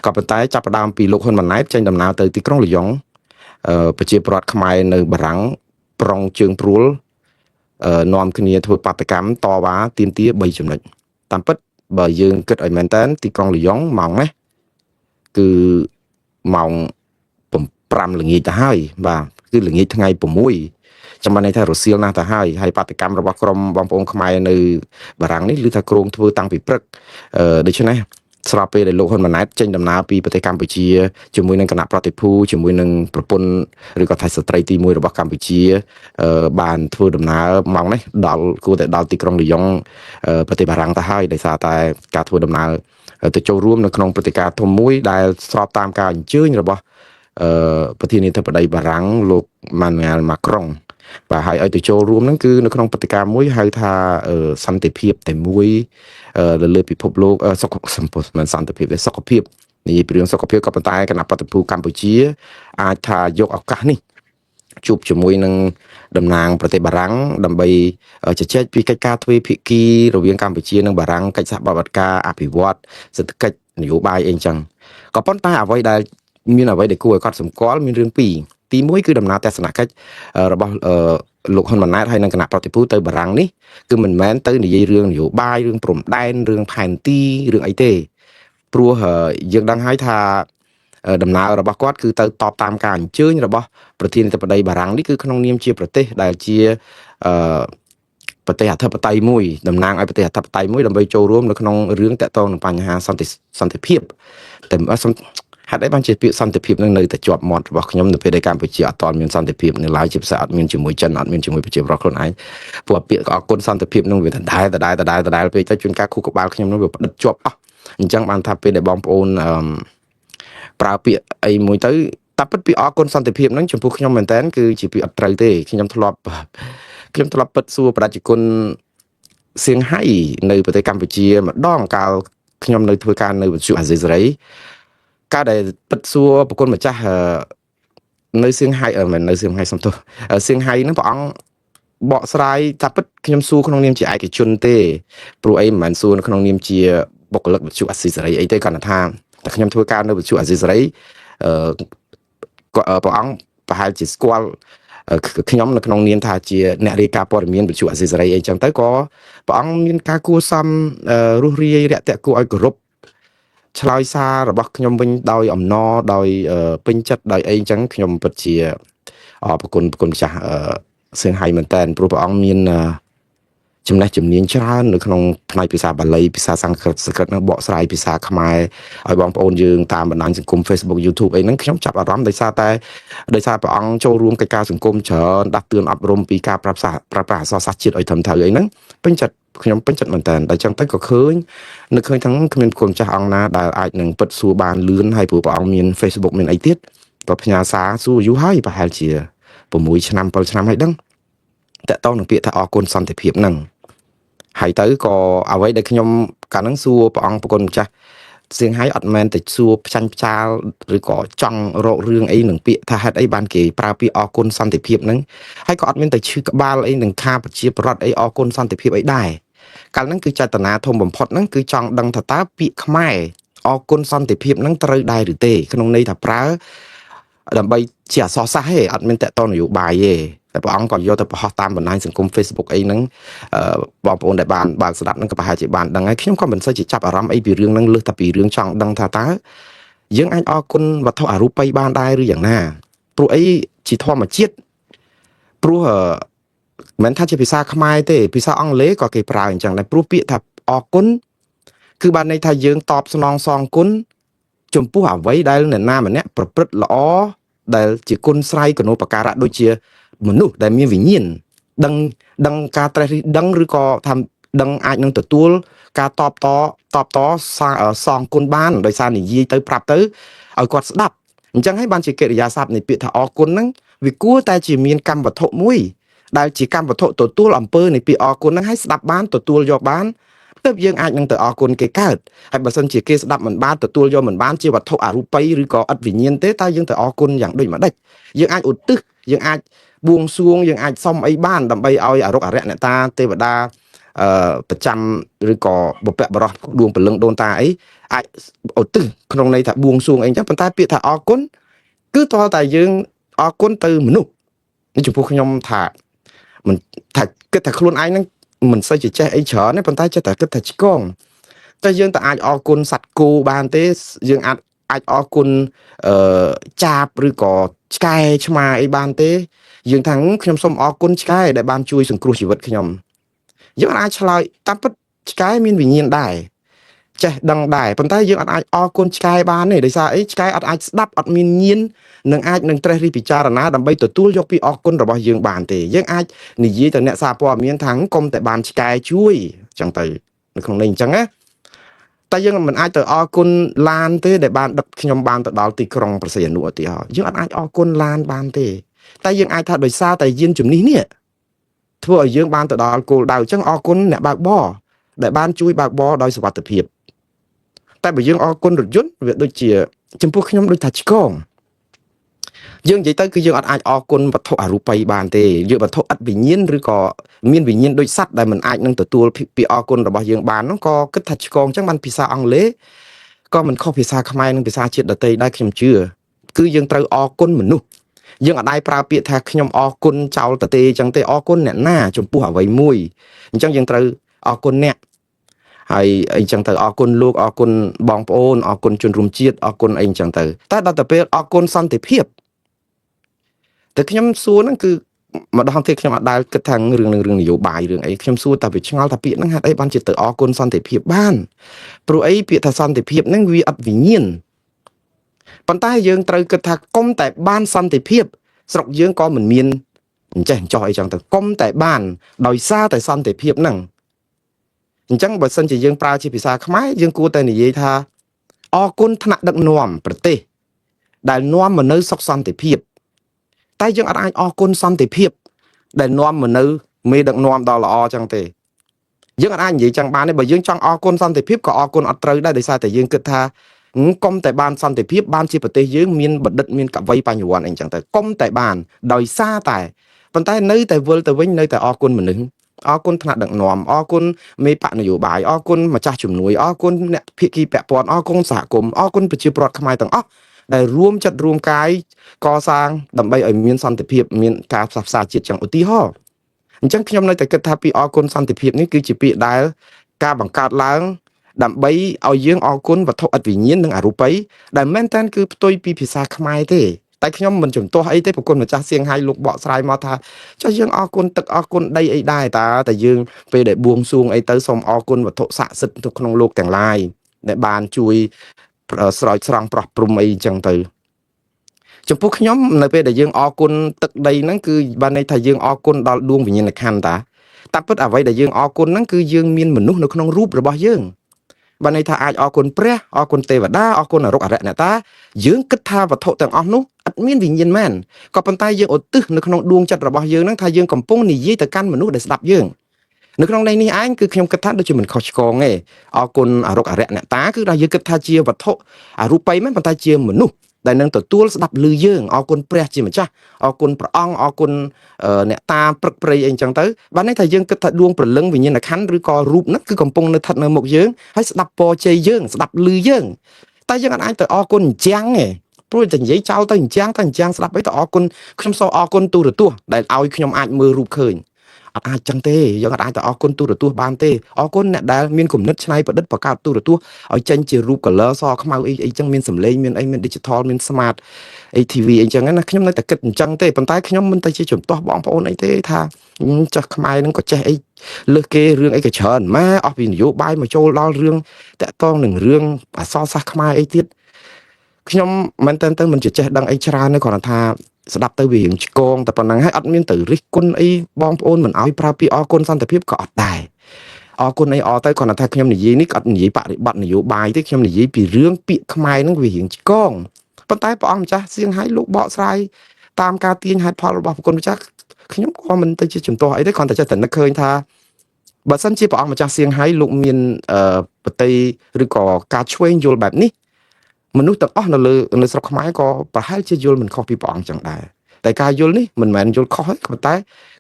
ក៏ប៉ុន្តែចាប់ផ្ដើមពីលោកហ៊ុនម៉ាណែតចេញដំណើរទៅទីក្រុងលីយ៉ុងប្រជាពលរដ្ឋខ្មែរនៅបារាំងប្រុងជើងព្រួលនាំគ្នាធ្វើបាតកម្មតវ៉ាទាមទារ3ចំណុចតាមពិតបើយើងគិតឲ្យមែនតើទីក្រុងលីយ៉ុងម៉ោងនេះគឺម៉ោង5ល្ងាចទៅហើយបាទគឺល្ងាចថ្ងៃ6ចាំបានន័យថារសៀលណាស់ទៅហើយហើយបាតកម្មរបស់ក្រុមបងប្អូនខ្មែរនៅបារាំងនេះឮថាគ្រោងធ្វើតាំងពីព្រឹកដូច្នេះស្របពេលដែលលោកហ៊ុនម៉ាណែតចេញដំណើរពីប្រទេសកម្ពុជាជាមួយនឹងគណៈប្រតិភូជាមួយនឹងប្រពន្ធឬក៏ថាស្ត្រីទី1របស់កម្ពុជាបានធ្វើដំណើរម៉ោងនេះដល់គួរតែដល់ទីក្រុងលីយ៉ុងប្រទេសបារាំងទៅហើយដោយសារតែការធ្វើដំណើរទៅចូលរួមនៅក្នុងព្រឹត្តិការណ៍ធំមួយដែលស្របតាមការអញ្ជើញរបស់ប្រធានាធិបតីបារាំងលោកម៉ានូអែលម៉ាក្រុងបាទហើយឲ្យទៅចូលរួមហ្នឹងគឺនៅក្នុងព្រឹត្តិការណ៍មួយហៅថាសន្តិភាពតែមួយលើលើពិភពលោកសុខសម្ពុមិនសន្តិភាពទេសុខភាពនិយាយពីរឿងសុខភាពក៏ប៉ុន្តែគណៈប្រតិភូកម្ពុជាអាចថាយកឱកាសនេះជួបជាមួយនឹងតំណាងប្រទេសបារាំងដើម្បីជជែកពីកិច្ចការទ្វេភាគីរវាងកម្ពុជានិងបារាំងកិច្ចសហប្រតិបត្តិការអភិវឌ្ឍសេដ្ឋកិច្ចនយោបាយអីចឹងក៏ប៉ុន្តែអ្វីដែលមានអ្វីដែលគួរឲ្យកត់សម្គាល់មានរឿងពីរទី1គឺដំណើរទស្សនកិច្ចរបស់លោកហ៊ុនម៉ាណែតហើយនិងគណៈប្រតិភូទៅបារាំងនេះគឺមិនមែនទៅនិយាយរឿងនយោបាយរឿងព្រំដែនរឿងផែនទីរឿងអីទេព្រោះយើងដឹងហើយថាដំណើររបស់គាត់គឺទៅតបតាមការអញ្ជើញរបស់ប្រធានាធិបតីបារាំងនេះគឺក្នុងនាមជាប្រទេសដែលជាប្រទេសអធិបតេយ្យមួយតំណាងឲ្យប្រទេសអធិបតេយ្យមួយដើម្បីចូលរួមនៅក្នុងរឿងតាក់ទងនឹងបញ្ហាសន្តិភាពតែហេតុអីបានជាពាក្យសន្តិភាពនឹងនៅតែជាប់មាត់របស់ខ្ញុំនៅពេលដែលកម្ពុជាអត់ទាន់មានសន្តិភាពនៅឡើយជាពិសេសអត់មានជាមួយចិនអត់មានជាមួយប្រជាពលរដ្ឋខ្លួនឯងព្រោះពាក្យអរគុណសន្តិភាពនឹងវាដដែលដដែលដដែលដដែលពេកទៅជួនកាលខួរក្បាលខ្ញុំនឹងវាផ្ដិតជាប់អស់អញ្ចឹងបានថាពេលដែលបងប្អូនអឺប្រើពាក្យអីមួយទៅតែពិតពាក្យអរគុណសន្តិភាពហ្នឹងចំពោះខ្ញុំមែនតើគឺជាពាក្យអត់ត្រូវទេខ្ញុំធ្លាប់ពិតសួរប្រជាជនសៀងហៃនៅប្រទេសកម្ពុជាម្ដងកាលខ្ញុំនៅធ្វើការនៅវិទ្យុអាស៊ីសេរីកាលដែលពិតសួរប្រគុណម្ចាស់នៅសៀងហៃមិននៅសៀងហៃសំទោសសៀងហៃហ្នឹងព្រះអង្គបកស្រាយថាពិតខ្ញុំសួរក្នុងនាមជាឯកជនទេព្រោះអីមិនមែនសួរនៅក្នុងនាមជាបុគ្គលិកវិទ្យុអាស៊ីសេរីអីទេគ្រាន់តែថាតែខ្ញុំធ្វើការនៅវិទ្យុអាស៊ីសេរីអឺព្រះអង្គប្រហែលជាស្គាល់ខ្ញុំនៅក្នុងនាមថាជាអ្នករាយការណ៍ព័ត៌មានវិទ្យុអាស៊ីសេរីអីចឹងទៅក៏ព្រះអង្គមានការគួរសមរស់រាយរាក់ទាក់គួរឲ្យគោរពឆ្លើយសាររបស់ខ្ញុំវិញដោយអំណរដោយពេញចិត្តដោយអីចឹងខ្ញុំពិតជាអរគុណប្រគុណម្ចាស់សៀងហៃមែនតើព្រោះព្រះអង្គមានចំណេះជំនាញច្រើននៅក្នុងផ្នែកភាសាបាលីភាសាសំស្ក្រឹតនឹងបកស្រាយភាសាខ្មែរឲ្យបងប្អូនយើងតាមបណ្ដាញសង្គម Facebook YouTube អីហ្នឹងខ្ញុំចាប់អារម្មណ៍ដោយសារតែដោយសារព្រះអង្គចូលរួមកិច្ចការសង្គមច្រើនដាស់តឿនអប់រំពីការប្រើប្រាស់អក្សរសាស្ត្រជាតិឲ្យត្រឹមត្រូវអីហ្នឹងពេញចិត្តខ្ញុំពេញចិត្តមែនតើតែចឹងទៅក៏ឃើញនៅឃើញทั้งគ្មានគុណចាស់អង្គណាដែលអាចនឹងពិតសួរបានលឿនហើយព្រោះព្រះអង្គមាន Facebook មានអីទៀតក៏ផ្ញើសារសួរយូរហើយប្រហែលជា6ឆ្នាំ7ឆ្នាំហើយដឹងតកតងនឹងពាក្យថាអរគុណសន្តិភាពហ្នឹងហើយទៅក៏អ្វីដែលខ្ញុំកាលហ្នឹងសួរព្រះអង្គប្រគុណម្ចាស់សៀងហៃអត់មែនតែសួរផ្ចាញ់ផ្ចាលឬក៏ចង់រករឿងអីនឹងពាក្យថាហេតុអីបានគេប្រើពាក្យអរគុណសន្តិភាពហ្នឹងហើយក៏អត់មានតែឈឺក្បាលអីនឹងថាប្រជាប្រដ្ឋអីអរគុណសន្តិភាពអីដែរកាលហ្នឹងគឺចេតនាធំបំផុតហ្នឹងគឺចង់ដឹងថាតើពាក្យខ្មែរអរគុណសន្តិភាពហ្នឹងត្រូវដែរឬទេក្នុងន័យថាប្រើដើម្បីជាអក្សរសាស្ត្រទេអត់មានតកតនយោបាយទេតែព្រះអង្គក៏យកទៅបង្ហោះតាមបណ្ដាញសង្គម Facebook អីហ្នឹងបងប្អូនដែលបានបើកស្ដាប់ហ្នឹងក៏ប្រហែលជាបានដឹងហើយខ្ញុំក៏មិនសូវជាចាប់អារម្មណ៍អីពីរឿងហ្នឹងលើសតែពីរឿងចង់ដឹងថាតើយើងអាចអរគុណវត្ថុអរូបីបានដែរឬយ៉ាងណាព្រោះអីជាធម្មជាតិព្រោះមិនថាជាភាសាខ្មែរទេភាសាអង់គ្លេសក៏គេប្រើអញ្ចឹងដែរព្រោះពាក្យថាអរគុណគឺបានន័យថាយើងតបស្នងសងគុណចំពោះអ្វីដែលអ្នកណាម្នាក់ប្រព្រឹត្តល្អដែលជាគុណស្រ័យគណូបការៈដូចជាមនុស្សដែលមានវិញ្ញាណដឹងការត្រេះរិះដឹងឬក៏ថាដឹងអាចនឹងទទួលការតបតសងគុណបានដោយសារនិយាយទៅប្រាប់ទៅឲ្យគាត់ស្ដាប់អញ្ចឹងហើយបានជាកិរិយាសព្ទនៃពាក្យថាអរគុណហ្នឹងវាគួរតែជាមានកម្មវត្ថុមួយដែលជាកម្មវត្ថុទទួលអំពើនៃពាក្យអរគុណហ្នឹងឲ្យស្ដាប់បានទទួលយកបានទើបយើងអាចនឹងទៅអរគុណគេកើតហើយបើសិនជាគេស្ដាប់មិនបានទទួលយកមិនបានជាវត្ថុអរូបីឬក៏ឥតវិញ្ញាណទេតើយើងទៅអរគុណយ៉ាងដូចម្ដេចយើងអាចឧទ្ទិសយើងអាចបួងសួងយើងអាចសុំអីបានដើម្បីឲ្យអរុក្ខអរិយអ្នកតាទេវតា ប្រចាំឬក៏បុព្វបុរសដួងព្រលឹងដូនតាអីអាចឧទ្ទិសក្នុងន័យថាបួងសួងអីចឹងប៉ុន្តែពាក្យថាអរគុណគឺទាល់តែយើងអរគុណទៅមនុស្សនេះចំពោះខ្ញុំថាមិនថាគិតថាខ្លួនឯងហ្នឹងមិនសូវជាចេះអីច្រើនទេប៉ុន្តែចេះតែគិតថាឆ្កងតែយើងតើអាចអរគុណសត្វគោបានទេយើងអាចអាចអរគុណអឺចាបឬក៏ឆ្កែឆ្មាអីបានទេយើងថាខ្ញុំសូមអរគុណឆ្កែដែលបានជួយសង្គ្រោះជីវិតខ្ញុំយើងអាចឆ្លើយតាមពិតឆ្កែមានវិញ្ញាណដែរចេះដឹងដែរប៉ុន្តែយើងអត់អាចអរគុណឆ្កែបានទេដោយសារអីឆ្កែអត់អាចស្ដាប់អត់មានញៀននឹងអាចនឹងត្រេះរិះពិចារណាដើម្បីទទួលយកពីអរគុណរបស់យើងបានទេយើងអាចនិយាយទៅអ្នកសារព័ត៌មានថាកុំតែបានឆ្កែជួយអញ្ចឹងទៅនៅក្នុងនេះអញ្ចឹងណាតែយើងមិនអាចទៅអរគុណឡានទេដែលបានដឹកខ្ញុំបានទៅដល់ទីក្រុងព្រះសីហនុឧទាហរណ៍យើងអត់អាចអរគុណឡានបានទេតែយើងអាចថាដោយសារតែយានជំនិះនេះធ្វើឲ្យយើងបានទៅដល់គោលដៅអញ្ចឹងអរគុណអ្នកបើកបរដែលបានជួយបើកបរដោយសុវត្ថិភាពតែបើយើងអរគុណរថយន្តវាដូចជាចំពោះខ្ញុំដូចថាឆ្កងយើងនិយាយទៅគឺយើងអត់អាចអរគុណវត្ថុអរូបីបានទេយើងវត្ថុឥតវិញ្ញាណឬក៏មានវិញ្ញាណដូចសត្វដែលមិនអាចនឹងទទួលពីអរគុណរបស់យើងបាននោះក៏គិតថាឆ្កងអញ្ចឹងបានភាសាអង់គ្លេសក៏មិនខុសភាសាខ្មែរនិងភាសាជាតិដទៃដែរខ្ញុំជឿគឺយើងត្រូវអរគុណមនុស្សយើងអត់ដែរប្រើពាក្យថាខ្ញុំអរគុណចោលតទេអញ្ចឹងទេអរគុណអ្នកណាចំពោះអ្វីមួយអញ្ចឹងយើងត្រូវអរគុណអ្នកហើយអីចឹងទៅអរគុណលោកអរគុណបងប្អូនអរគុណជនរួមជាតិអរគុណអីចឹងទៅតែដល់ទៅពេលអរគុណសន្តិភាពតែខ្ញុំសួរហ្នឹងគឺម្ដងទៀតខ្ញុំអត់ដែលគិតថារឿងនឹងរឿងនយោបាយរឿងអីខ្ញុំសួរតែវាឆ្ងល់ថាពាក្យហ្នឹងហេតុអីបានជាទៅអរគុណសន្តិភាពបានព្រោះអីពាក្យថាសន្តិភាពហ្នឹងវាអត់វិញ្ញាណប៉ុន្តែយើងត្រូវគិតថាកុំតែបានសន្តិភាពស្រុកយើងក៏មិនមានអញ្ចេះអញ្ចោះអីចឹងទៅកុំតែបានដោយសារតែសន្តិភាពហ្នឹងអញ្ចឹងបើសិនជាយើងប្រើជាភាសាខ្មែរយើងគួរតែនិយាយថាអរគុណថ្នាក់ដឹកនាំប្រទេសដែលនាំមកនៅសុខសន្តិភាពតែយើងអត់អាចអរគុណសន្តិភាពដែលនាំមកនៅមេដឹកនាំដ៏ល្អចឹងទេយើងអត់អាចនិយាយចឹងបានទេបើយើងចង់អរគុណសន្តិភាពក៏អរគុណអត់ត្រូវដែរដោយសារតែយើងគិតថាកុំតែបានសន្តិភាពបានជាប្រទេសយើងមានបណ្ឌិតមានកវីបញ្ញវន្តអីចឹងទៅកុំតែបានដោយសារតែប៉ុន្តែនៅតែវិលទៅវិញនៅតែអរគុណមនុស្សអរគុណថ្នាក់ដឹកនាំអរគុណមេបកនយោបាយអរគុណម្ចាស់ជំនួយអរគុណអ្នកភាគីពាក់ព័ន្ធអរគុណសហគមន៍អរគុណប្រជាពលរដ្ឋខ្មែរទាំងអស់ដែលរួមចិត្តរួមកាយកសាងដើម្បីឲ្យមានសន្តិភាពមានការផ្សះផ្សាជាតិចឹងឧទាហរណ៍អញ្ចឹងខ្ញុំនៅតែគិតថាពីអរគុណសន្តិភាពនេះគឺជាពាក្យដែលការបង្កើតឡើងដើម្បីឲ្យយើងអរគុណវត្ថុឥតវិញ្ញាណនិងអរូបីដែលមែនតើគឺផ្ទុយពីភាសាខ្មែរទេតែខ្ញុំមិនជំទាស់អីទេប្រគុណម្ចាស់សៀងហៃលោកបកស្រាយមកថាចុះយើងអរគុណទឹកអរគុណដីអីដែរតើតែយើងពេលដែលបួងសួងអីទៅសូមអរគុណវត្ថុស័ក្តិសិទ្ធិនៅក្នុងលោកទាំងឡាយដែលបានជួយស្រោចស្រង់ប្រោះព្រំអីអញ្ចឹងទៅចំពោះខ្ញុំនៅពេលដែលយើងអរគុណទឹកដីហ្នឹងគឺបានន័យថាយើងអរគុណដល់ដួងវិញ្ញាណក្ខន្ធតាតាមពិតអ្វីដែលយើងអរគុណហ្នឹងគឺយើងមានមនុស្សនៅក្នុងរូបរបស់យើងបានន័យថាអាចអរគុណព្រះអរគុណទេវតាអរគុណអរុក្ខអរិយអ្នកតាយើងគិតថាវត្ថុទាំងអស់នោះអត់មានវិញ្ញាណមែនក៏ប៉ុន្តែយើងឧទ្ទិសនៅក្នុងដួងចិត្តរបស់យើងហ្នឹងថាយើងកំពុងនិយាយទៅកាន់មនុស្សដែលស្ដាប់យើងនៅក្នុងន័យនេះឯងគឺខ្ញុំគិតថាដូចជាមិនខុសឆ្គងទេអរគុណអរុក្ខអរិយអ្នកតាគឺថាយើងគិតថាជាវត្ថុអរូបីមែនប៉ុន្តែជាមនុស្សដែលនឹងទទួលស្ដាប់ឮយើងអរគុណព្រះជាម្ចាស់អរគុណព្រះអង្គអរគុណអ្នកតាព្រឹកព្រៃអីអញ្ចឹងទៅបានន័យថាយើងគិតថាដួងព្រលឹងវិញ្ញាណក្ខន្ធឬក៏រូបហ្នឹងគឺកំពុងនៅស្ថិតនៅមុខយើងហើយស្ដាប់ពរជ័យយើងស្ដាប់ឮយើងតែយើងអាចទៅអរគុណអញ្ចឹងទេព្រោះតែនិយាយចោលទៅអញ្ចឹងតែអញ្ចឹងស្ដាប់អីទៅអរគុណខ្ញុំសូមអរគុណទូរទស្សន៍ដែលឲ្យខ្ញុំអាចមើលរូបឃើញអត់អាចចឹងទេយើងអត់អាចទៅអរគុណទូរទស្សន៍បានទេអរគុណអ្នកដែលមានគំនិតច្នៃប្រឌិតបង្កើតទូរទស្សន៍ឲ្យចេញជារូប color សខ្មៅអីអីចឹងមានសម្លេងមានអីមាន digital មាន smart អី TV អីចឹងណាខ្ញុំនៅតែគិតអញ្ចឹងទេប៉ុន្តែខ្ញុំមិនទៅជាជំទាស់បងប្អូនអីទេថាចាស់ខ្មែរនឹងក៏ចេះអីលើសគេរឿងអីក៏ច្រើនម៉ែអស់ពីនយោបាយមកចូលដល់រឿងតាក់តងនឹងរឿងអសរសាស្ត្រខ្មែរអីទៀតខ្ញុំមែនតើទៅមិនជាចេះដឹងអីច្រើនទេគ្រាន់តែថាស្ដាប់ទៅវារៀងឆ្កងតែប៉ុណ្្នឹងហើយអត់មានទៅរិះគន់អីបងប្អូនមិនអោយប្រើពាក្យអរគុណសន្តិភាពក៏អត់ដែរអរគុណអីអទៅគ្រាន់តែថាខ្ញុំនិយាយនេះក៏អត់និយាយបរិបត្តិនយោបាយទេខ្ញុំនិយាយពីរឿងពាក្យខ្មែរហ្នឹងវារៀងឆ្កងប៉ុន្តែព្រះអង្គម្ចាស់សៀងហៃលោកបកស្រាយតាមការទាញហេតុផលរបស់ព្រះគុណម្ចាស់ខ្ញុំក៏មិនទៅជាជំទាស់អីទេគ្រាន់តែចេះតែនឹកឃើញថាបើសិនជាព្រះអង្គម្ចាស់សៀងហៃលោកមានបតីឬក៏ការឆ្វេងយល់បែបនេះមនុស្សទាំងអស់នៅលើនៅស្រុកខ្មែរក៏ប្រហែលជាយល់មិនខុសពីព្រះអង្គចឹងដែរតែការយល់នេះមិនមែនយល់ខុសទេប៉ុន្តែ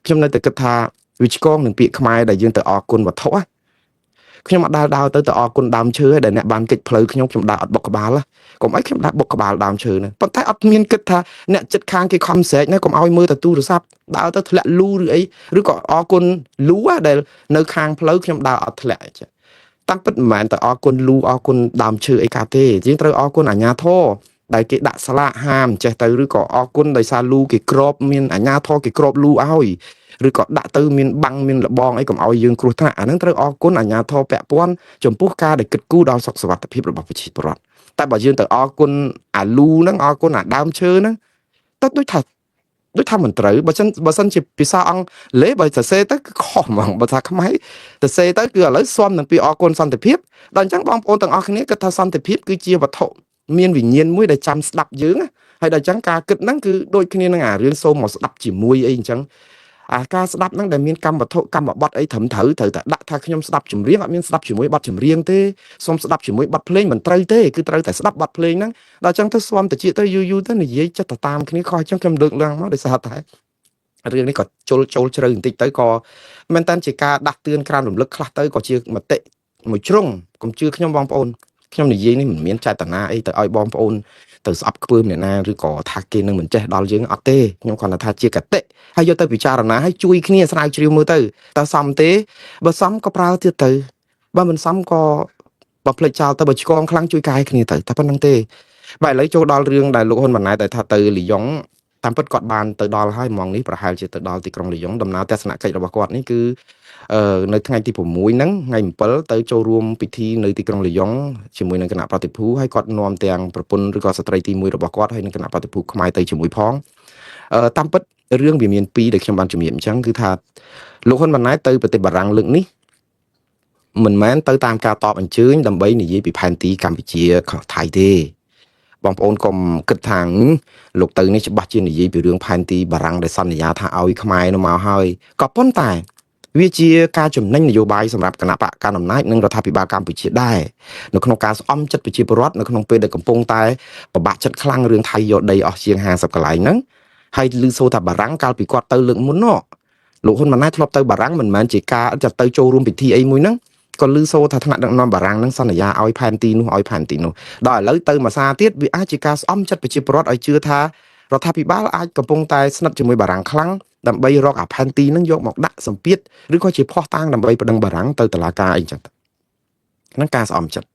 ខ្ញុំនៅតែគិតថា វាឆ្កងនឹងពាក្យខ្មែរដែលយើងទៅអរគុណវត្ថុណាខ្ញុំអត់ដើរដើរទៅទៅអរគុណដើមឈើឯដែលអ្នកបានកិច្ចផ្លូវខ្ញុំខ្ញុំដើរអត់បុកក្បាលណាកុំអីខ្ញុំដើរបុកក្បាលដើមឈើហ្នឹងប៉ុន្តែអត់មានគិតថាអ្នកចិត្តខាងគេខំស្រែកណាកុំឲ្យមើលតែទូរស័ព្ទដើរទៅធ្លាក់លូឬអីឬក៏អរគុណលូដែលនៅខាងផ្លូវខ្ញុំដើរអត់ធ្លាក់អញ្ចឹងតាមពិតមិនមែនតែអរគុណលូអរគុណដើមឈើអីកាទេយើងត្រូវអរគុណអាញាធរដែលគេដាក់ស្លាកហាមចេះទៅឬក៏អរគុណដោយសារលូគេក្របមានអាញាធរគេក្របលូឲ្យឬក៏ដាក់ទៅមានបាំងមានលបងអីកុំឲ្យយើងគ្រោះថ្នាក់អាហ្នឹងត្រូវអរគុណអាញាធរពាក់ព័ន្ធចំពោះការដែលគិតគូរដល់សុខសុវត្ថិភាពរបស់ប្រជាពលរដ្ឋតែបើយើងទៅអរគុណអាលូហ្នឹងអរគុណអាដើមឈើហ្នឹងទៅដូចថាដូចថាមិនត្រូវបើសិនបើសិនជាភាសាអង់គ្លេសបើសរសេរទៅគឺខុសហ្មងបើថាខ្មែរសរសេរទៅគឺឥឡូវស៊ាំនឹងពីអរគុណសន្តិភាពដល់អញ្ចឹងបងប្អូនទាំងអស់គ្នាគិតថាសន្តិភាពគឺជាវត្ថុមានវិញ្ញាណមួយដែលចាំស្ដាប់យើងណាហើយដល់អញ្ចឹងការគិតហ្នឹងគឺដូចគ្នានឹងអារឿងសូមមកស្ដាប់ជាមួយអីអញ្ចឹងអាការស្ដាប់ហ្នឹងដែលមានកម្មវត្ថុកម្មបត្តិអីត្រឹមត្រូវត្រូវតែដាក់ថាខ្ញុំស្ដាប់ចម្រៀងអត់មានស្ដាប់ជាមួយបទចម្រៀងទេសូមស្ដាប់ជាមួយបទភ្លេងមិនត្រូវទេគឺត្រូវតែស្ដាប់បទភ្លេងហ្នឹងដល់អញ្ចឹងទៅស្វាំតិចទៅយូរយូរទៅនិយាយចិត្តទៅតាមគ្នាខុសអញ្ចឹងខ្ញុំលើកឡើងមកដោយសារតែរឿងនេះក៏ជុលចូលជ្រៅបន្តិចទៅក៏មែនតើជាការដាស់តឿនក្រានរំលឹកខ្លះទៅក៏ជាមតិមួយជ្រុងកុំជឿខ្ញុំបងប្អូនខ្ញុំនិយាយនេះមិនមានចេតនាអីទៅឲ្យបងប្អូនទៅស្អប់ខ្ពើមអ្នកណាឬក៏ថាគេនឹងមិនចេះដល់យើងអត់ទេខ្ញុំគ្រាន់តែថាជាកតិហើយយកទៅពិចារណាហើយជួយគ្នាស្រាវជ្រាវមើលទៅតើសមទេបើសមក៏ប្រើទៀតទៅបើមិនសមក៏បើផ្លេចចោលទៅបើឆ្កងខ្លាំងជួយកែគ្នាទៅតែប៉ុណ្្នឹងទេបាទឥឡូវចូលដល់រឿងដែលលោកហ៊ុនម៉ាណែតដែលថាទៅលីយ៉ុងតាមពិតគាត់បានទៅដល់ហើយហ្មងនេះប្រហែលជាទៅដល់ទីក្រុងលីយ៉ុងដំណើរទស្សនកិច្ចរបស់គាត់នេះគឺនៅថ្ងៃទី6ហ្នឹងថ្ងៃ7ទៅចូលរួមពិធីនៅទីក្រុងលីយ៉ុងជាមួយនឹងគណៈប្រតិភូហើយគាត់នាំទាំងប្រពន្ធឬក៏ស្ត្រីទី1របស់គាត់ហើយនិងគណៈប្រតិភូខ្មែរទៅជាមួយផងតាមពិតរឿងវាមានពីរដែលខ្ញុំបានជំរាបអញ្ចឹងគឺថាលោកហ៊ុនម៉ាណែតទៅប្រទេសបារាំងលើកនេះមិនមែនទៅតាមការតបអញ្ជើញដើម្បីនិយាយពីផែនទីកម្ពុជាថៃទេបងប្អូនកុំគិតថាលោកទៅនេះច្បាស់ជានិយាយពីរឿងផែនទីបារាំងដែលសន្យាថាឲ្យខ្មែរនោះមកហើយក៏ប៉ុន្តែវាជាការចំណេញនយោបាយសម្រាប់គណៈបកកណ្ដាលអំណាចនិងរដ្ឋាភិបាលកម្ពុជាដែរនៅក្នុងការស្អំចិត្តប្រជាពលរដ្ឋនៅក្នុងពេលដែលកំពុងតែពិបាកចិត្តខ្លាំងរឿងថៃយកដីអស់ជាង50កន្លែងហ្នឹងហើយឮសូរថាបារាំងកាលពីគាត់ទៅលើកមុននោះលោកហ៊ុនម៉ាណែតធ្លាប់ទៅបារាំងមិនមែនជាការจะទៅចូលរួមពិធីអីមួយហ្នឹងក៏ឮសូរថាថ្នាក់ដឹកនាំបារាំងហ្នឹងសន្យាឲ្យផែនទីនោះឲ្យផែនទីនោះដល់ឥឡូវទៅមួយសារទៀតវាអាចជាការស្អំចិត្តប្រជាពលរដ្ឋឲ្យជឿថារដ្ឋាភិបាលអាចកំពុងតែស្និទ្ធជាមួយបារាំងខ្លាំងដើម្បីរកអាផែនទីហ្នឹងយកមកដាក់សម្ពាធឬក៏ជាភស្តុតាងដើម្បីប្តឹងបារាំងទៅតុលាការអីចឹងទៅហ្នឹងការស្អំចិត្ត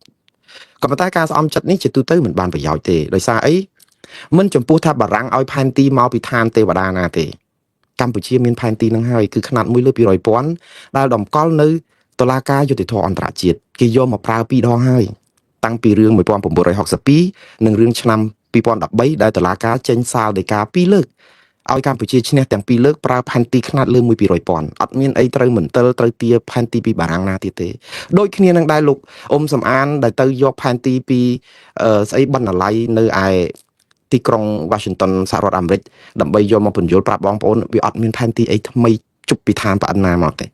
ក៏ប៉ុន្តែការស្អំចិត្តនេះជាទូទៅមិនបានប្រយោជន៍ទេដោយសារអីមិនចំពោះថាបារាំងឲ្យផែនទីមកពីឋានទេវតាណាទេកម្ពុជាមានផែនទីនឹងហើយគឺខ្នាត1លើ200ពាន់ដែលតម្កល់នៅតុលាការយុត្តិធម៌អន្តរជាតិគេយកមកប្រើពីរដងហើយតាំងពីរឿង1962និងរឿងឆ្នាំ2013ដែលតុលាការចេញសាលដីកាពីរលើកឲ្យកម្ពុជាឈ្នះទាំងពីរលើកប្រើផែនទីខ្នាតលើ1 200ពាន់អត់មានអីត្រូវមន្ទិលត្រូវទាផែនទីពីបារាំងណាទៀតទេដូចគ្នានឹងដែរលោកអ៊ុំសំអានដែលទៅយកផែនទីពីស្អីបណ្ណាល័យនៅឯទីក្រុង Washington សហរដ្ឋអាមេរិកដើម្បីយកមកពន្យល់ប្រាប់បងប្អូនវាអត់មានផែនទីអីថ្មីជប់ពីឋានប្អិនណាមកទេ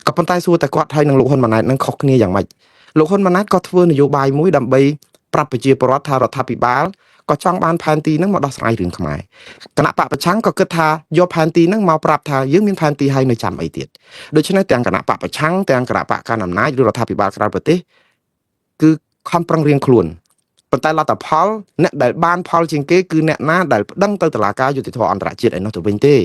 ក៏ប៉ុន្តែសួរតែគាត់ហើយនឹងលោកហ៊ុនម៉ាណែតនឹងខុសគ្នាយ៉ាងម៉េចលោកហ៊ុនម៉ាណែតក៏ធ្វើនយោបាយមួយដើម្បីប្រាប់ប្រជាពលរដ្ឋថារដ្ឋាភិបាលក៏ចង់បានផែនទីហ្នឹងមកដោះស្រាយរឿងខ្មែរគណៈបកប្រឆាំងក៏គិតថាយកផែនទីហ្នឹងមកប្រាប់ថាយើងមានផែនទីហើយនៅចាំអីទៀតដូច្នេះទាំងគណៈបកប្រឆាំងទាំងគណៈបកកណ្ដាលអំណាចឬរដ្ឋាភិបាលក្រៅប្រទេសគឺខំប្រឹងរៀងខ្លួនប៉ុន្តែលទ្ធផលអ្នកដែលបានផលជាងគេគឺអ្នកណាដែលប្តឹងទៅតុលាការយុត្តិធម៌អន្តរជាតិឯនោះទៅវិញទេ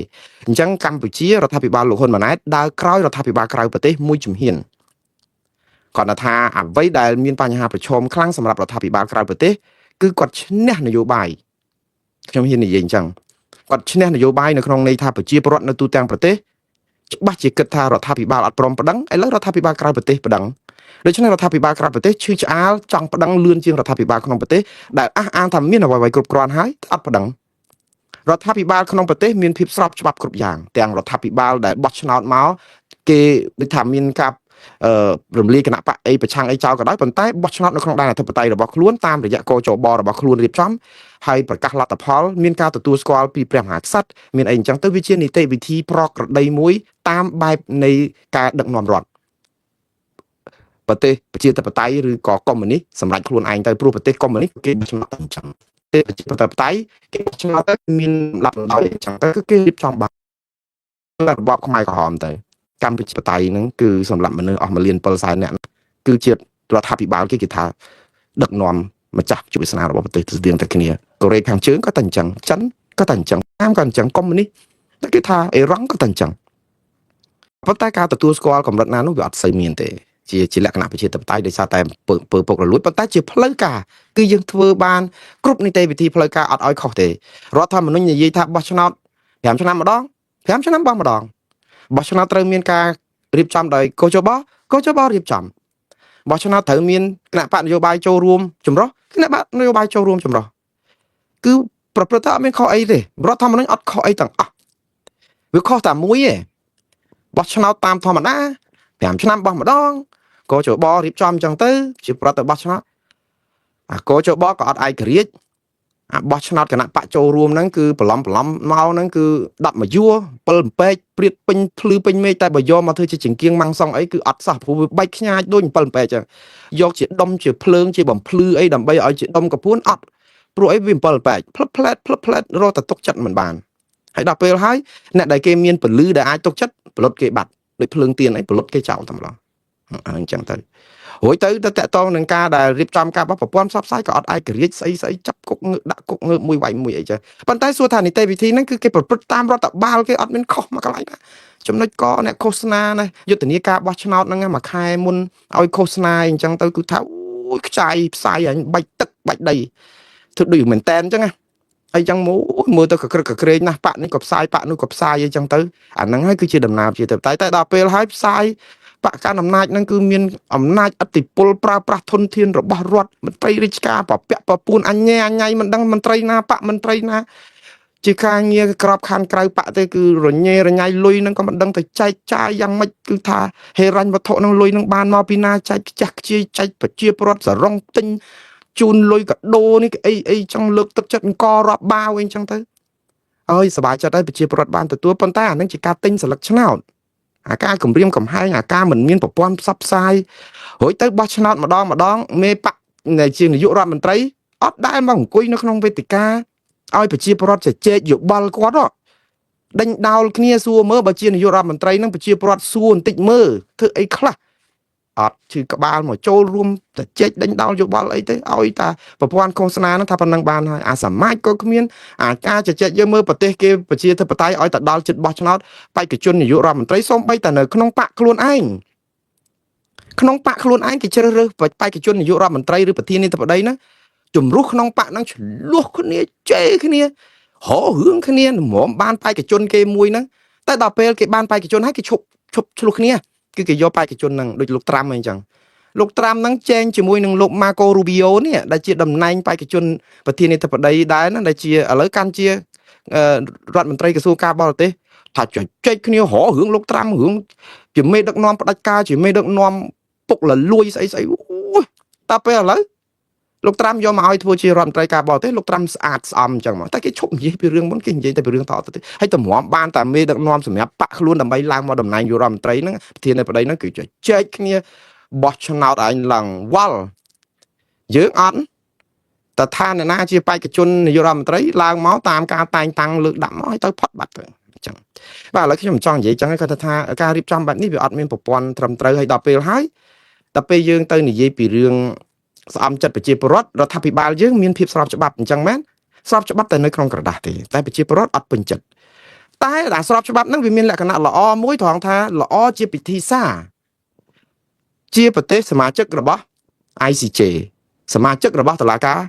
អញ្ចឹងកម្ពុជារដ្ឋាភិបាលលោកហ៊ុនម៉ាណែតដើរក្រោយរដ្ឋាភិបាលក្រៅប្រទេសមួយជំហានគាត់ថាអ្វីដែលមានបញ្ហាប្រឈមខ្លាំងសម្រាប់រដ្ឋាភិបាលក្រៅប្រទេសគឺគាត់ឈ្នះនយោបាយខ្ញុំហ៊ាននិយាយអញ្ចឹងគាត់ឈ្នះនយោបាយនៅក្នុងន័យថាប្រជាពលរដ្ឋនៅទូទាំងប្រទេសច្បាស់ជាគិតថារដ្ឋាភិបាលអត់ព្រមប្តឹងឥឡូវរដ្ឋាភិបាលក្រៅប្រទេសប្តឹងដូច្នេះរដ្ឋាភិបាលក្រៅប្រទេសឈឺឆ្អាលចង់ប្តឹងលឿនជាងរដ្ឋាភិបាលក្នុងប្រទេសដែលអះអាងថាមានអ្វីៗគ្រប់គ្រាន់ហើយអត់ប្តឹងរដ្ឋាភិបាលក្នុងប្រទេសមានភាពស្របច្បាប់គ្រប់យ៉ាងទាំងរដ្ឋាភិបាលដែលបោះឆ្នោតមកគេដូចថាមានការរំលាយគណៈបកអីប្រឆាំងអីចោលក៏ដោយប៉ុន្តែបោះឆ្នោតនៅក្នុងដែនអធិបតេយ្យរបស់ខ្លួនតាមរយៈកចបរបស់ខ្លួនរៀបចំហើយប្រកាសលទ្ធផលមានការទទួលស្គាល់ពីព្រះមហាក្សត្រមានអីអញ្ចឹងទៅវាជានីតិវិធីប្រក្រតីមួយតាមបែបនៃការដឹកនាំរដ្ឋប្រទេសប្រជាធិបតេយ្យឬក៏កុម្មុយនីសសម្រាប់ខ្លួនឯងទៅព្រោះប្រទេសកុម្មុយនីសគេបោះឆ្នោតតែអញ្ចឹងប្រទេសប្រជាធិបតេយ្យគេបោះឆ្នោតទៅមានលំដាប់លំដោយអញ្ចឹងទៅគឺគេរៀបចំបានរបបខ្មែរក្រហមទៅ កម្ពុជាបតៃហ្នឹងគឺសម្រាប់មនុស្សអស់1លាន7សែននាក់គឺជារដ្ឋាភិបាលគេគេថាដឹកនាំម្ចាស់ជោគវាសនារបស់ប្រទេសស្តៀងតែគ្នាកូរ៉េខាងជើងក៏តែអញ្ចឹងចិនក៏តែអញ្ចឹងតាមក៏អញ្ចឹងកុម្មុយនីសតែគេថាអ៊ីរ៉ង់ក៏តែអញ្ចឹងប៉ុន្តែការទទួលស្គាល់កម្រិតណានោះវាអត់សូវមានទេជាលក្ខណៈប្រជាធិបតេយ្យដោយសារតែអំពើពុករលួយប៉ុន្តែជាផ្លូវការគឺយើងធ្វើបានគ្រប់នីតិវិធីផ្លូវការអត់ឲ្យខុសទេរដ្ឋធម្មនុញ្ញនិយាយថាបោះឆ្នោត5ឆ្នាំម្ដង5ឆ្នាំបោះម្ដងបោះឆ្នោតត្រូវមានការរៀបចំដោយកោជបកោជបរៀបចំបោះឆ្នោតត្រូវមានគណៈបកនយោបាយចូលរួមចម្រុះគណៈបកនយោបាយចូលរួមចម្រុះគឺប្រព្រឹត្តទៅអត់មានខុសអីទេរដ្ឋធម្មនុញ្ញអត់ខុសអីទាំងអស់វាខុសតែមួយទេបោះឆ្នោតតាមធម្មតា5ឆ្នាំបោះម្ដងកោជបរៀបចំអញ្ចឹងទៅជាប្រតិបោះឆ្នោតអាកោជបក៏អត់ឯករាជ្យអាបោះឆ្នោតគណៈបកចូលរួមហ្នឹងគឺបន្លំបន្លំមកហ្នឹងគឺ10មួយយួរ7អំពេកព្រាតពេញភ្លឺពេញមេឃតែបើយកមកធ្វើជាចង្គៀងម៉ាំងសុងអីគឺអត់សោះព្រោះវាបែកខ្ញាចដូច7អំពេកចឹងយកជាដុំជាភ្លើងជាបំភ្លឺអីដើម្បីឲ្យជាដុំកពួនអត់ព្រោះអីវា7អំពេកផ្លឹបផ្លែតផ្លឹបផ្លែតរកតែទុកចិត្តមិនបានហើយដល់ពេលហើយអ្នកដែលគេមានពលឺដែលអាចទុកចិត្តផលុតគេបាត់ដូចភ្លើងទៀនអីផលុតគេចោលតែម្ដងអញ្ចឹងទៅរួចទៅទៅតកតងនឹងការដែលរៀបចំការបោះប្រព័ន្ធផ្សព្វផ្សាយក៏អត់ឯករាជ្យស្អីស្អីចាប់គុកងើដាក់គុកងើបមួយវាយមួយអីចឹងប៉ុន្តែសួរថានីតិវិធីហ្នឹងគឺគេប្រព្រឹត្តតាមរដ្ឋបាលគេអត់មានខុសមកកន្លែងណាចំណុចកអ្នកឃោសនាណាយុទ្ធនាការបោះឆ្នោតហ្នឹងមួយខែមុនឲ្យឃោសនាអញ្ចឹងទៅគឺថាអូយខ្ចាយផ្សាយអញបាច់ទឹកបាច់ដីធ្វើដូចមែនតែនអញ្ចឹងណាហើយចឹងមកមើលទៅកក្រឹកកក្រែងណាស់ប៉ាក់នេះក៏ផ្សាយប៉ាក់នោះក៏ផ្សាយអីចឹងទៅអាហ្នឹងហើយគឺជាដំណើរជាទៅតែតែដល់ពេលហើយផ្សាយបកកាន់អំណាចហ្នឹងគឺមានអំណាចអធិបុលប្រើប្រាស់ធនធានរបស់រដ្ឋមន្ត្រីរាជការប្រពាក់ប្រពួនអញ្ញែអញ្ញៃមិនដឹងមន្ត្រីណាបកមន្ត្រីណាជាការងារក្របខ័ណ្ឌក្រៅបកទេគឺរញ៉េរញ៉ៃលុយហ្នឹងក៏មិនដឹងទៅចែកចាយយ៉ាងម៉េចគឺថាហេរញ្ញវត្ថុហ្នឹងលុយហ្នឹងបានមកពីណាចែកខ្ជះខ្ជាយចែកប្រជាពលរដ្ឋសរងទិញជូនលុយកដោនេះអីអីចង់លើកទឹកចិត្តអង្គរាប់បាវអីចឹងទៅអើយសบายចិត្តហើយប្រជាពលរដ្ឋបានទទួលប៉ុន្តែអានឹងជាការទិញសន្លឹកឆ្នោតអាការគម្រាមកំហែងអាការមិនមានប្រព័ន្ធផ្សព្វផ្សាយរួចទៅបោះឆ្នោតម្ដងម្ដងមេបកនៃជានាយករដ្ឋមន្ត្រីអត់ដែលមកអង្គុយនៅក្នុងវេទិកាឲ្យប្រជាពលរដ្ឋជជែកយោបល់គាត់ហ៎ដេញដោលគ្នាសួរមើលបើជានាយករដ្ឋមន្ត្រីនឹងប្រជាពលរដ្ឋសួរបន្តិចមើលធ្វើអីខ្លះអត់ឈឺក្បាលមកចូលរួមតែជែកដេញដោលយោបល់អីទេឲ្យតាប្រព័ន្ធឃោសនាហ្នឹងថាប៉ុណ្ណឹងបានហើយអាសមាជក៏គ្មានអាការជជែកយើងមើលប្រទេសគេប្រជាធិបតេយ្យឲ្យតែដល់ចិត្តបោះឆ្នោតបេក្ខជននាយករដ្ឋមន្ត្រីសូម្បីតែនៅក្នុងបកខ្លួនឯងក្នុងបកខ្លួនឯងគេជ្រើសរើសបេក្ខជននាយករដ្ឋមន្ត្រីឬប្រធានាធិបតីហ្នឹងជំរុះក្នុងបកហ្នឹងឆ្លោះគ្នាជេរគ្នារករឿងគ្នាល្មមបានបេក្ខជនគេមួយហ្នឹងតែដល់ពេលគេបានបេក្ខជនហើយគេឈប់ឈប់ឆ្លោះគ្នាគឺគេយកបេក្ខជនហ្នឹងដូចលោកត្រាំអីចឹងលោកត្រាំហ្នឹងចែងជាមួយនឹងលោកម៉ាកូរូប៊ីអូនេះដែលជាតំណែងបេក្ខជនប្រធានាធិបតីដែរណាដែលជាឥឡូវកាន់ជារដ្ឋមន្ត្រីក្រសួងការបរទេសថាជជែកគ្នារករឿងលោកត្រាំរឿងជាមេដឹកនាំផ្ដាច់ការជាមេដឹកនាំពុកលលួយស្អីស្អីអូយតើពេលឥឡូវលោកត្រាំយកមកឲ្យធ្វើជារដ្ឋមន្ត្រីការបរទេសលោកត្រាំស្អាតស្អំអញ្ចឹងមកតែគេឈប់និយាយពីរឿងមុនគេនិយាយតែពីរឿងតទៅទៀតហើយតម្រាំបានតែមេដឹកនាំសម្រាប់បាក់ខ្លួនដើម្បីឡើងមកតំណែងយុរដ្ឋមន្ត្រីហ្នឹងប្រធានាធិបតីហ្នឹងគឺជជែកគ្នាបោះឆ្នោតឯងឡើងវល់យើងអត់តថាអ្នកណាជាបេក្ខជននាយករដ្ឋមន្ត្រីឡើងមកតាមការតែងតាំងលើកដាក់មកឲ្យទៅផុតបាត់ទៅអញ្ចឹងបាទឥឡូវខ្ញុំចង់និយាយអញ្ចឹងគាត់ថាការរៀបចំបែបនេះវាអត់មានប្រព័ន្ធត្រឹមត្រូវហើយដល់ពេលហើយដល់ពេលយើងទៅនិយាយពីរឿងស្អំចិត្តប្រជាពលរដ្ឋរដ្ឋាភិបាលយើងមានភាពស្របច្បាប់អញ្ចឹងមែនស្របច្បាប់តែនៅក្នុងក្រដាសទេតែប្រជាពលរដ្ឋអត់ពេញចិត្តតែអាស្របច្បាប់ហ្នឹងវាមានលក្ខណៈល្អមួយត្រង់ថាល្អជាពិធីសារជាប្រទេសសមាជិករបស់ ICJ សមាជិករបស់តុលាការ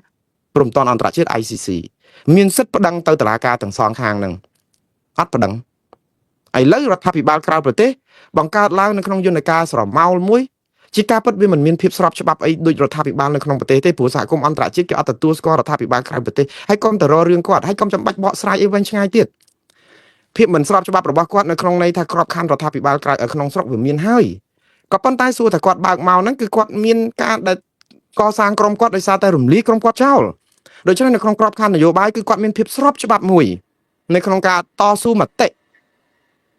ព្រំប្រទានអន្តរជាតិ ICC មានសិទ្ធិប្តឹងទៅតុលាការទាំងសងខាងហ្នឹងអត់ប្តឹងឥឡូវរដ្ឋាភិបាលក្រៅប្រទេសបង្កើតឡើងនៅក្នុងយន្តការស្រមោលមួយជាការពិតវាមិនមានភាពស្របច្បាប់អីដូចរដ្ឋាភិបាលនៅក្នុងប្រទេសទេព្រោះសហគមន៍អន្តរជាតិគេអត់ទទួលស្គាល់រដ្ឋាភិបាលក្រៅប្រទេសហើយកុំទៅរករឿងគាត់ហើយកុំចាំបាច់បកស្រាយអីវិញឆ្ងាយទៀតភាពមិនស្របច្បាប់របស់គាត់នៅក្នុងន័យថាក្របខ័ណ្ឌរដ្ឋាភិបាលក្រៅក្នុងស្រុកវាមានហើយក៏ប៉ុន្តែសួរថាគាត់បើកមកហ្នឹងគឺគាត់មានការដែលកសាងក្រុមគាត់ដោយសារតែរំលាយក្រុមគាត់ចោលដូច្នេះនៅក្នុងក្របខ័ណ្ឌនយោបាយគឺគាត់មានភាពស្របច្បាប់មួយនៅក្នុងការតស៊ូមតិ